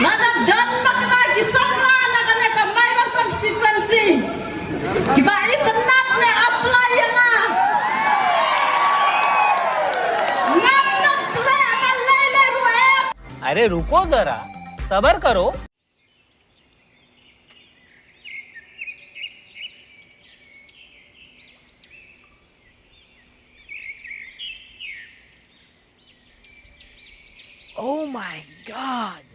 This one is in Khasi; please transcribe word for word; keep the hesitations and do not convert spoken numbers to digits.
Lada don ma kata ki samla na kane ka Mairang constituency kiba itynnad ne apply ïa nga. Ngam nang treh ka lei lei ruh em. अरे रुको जरा, सबर करो। Oh my God,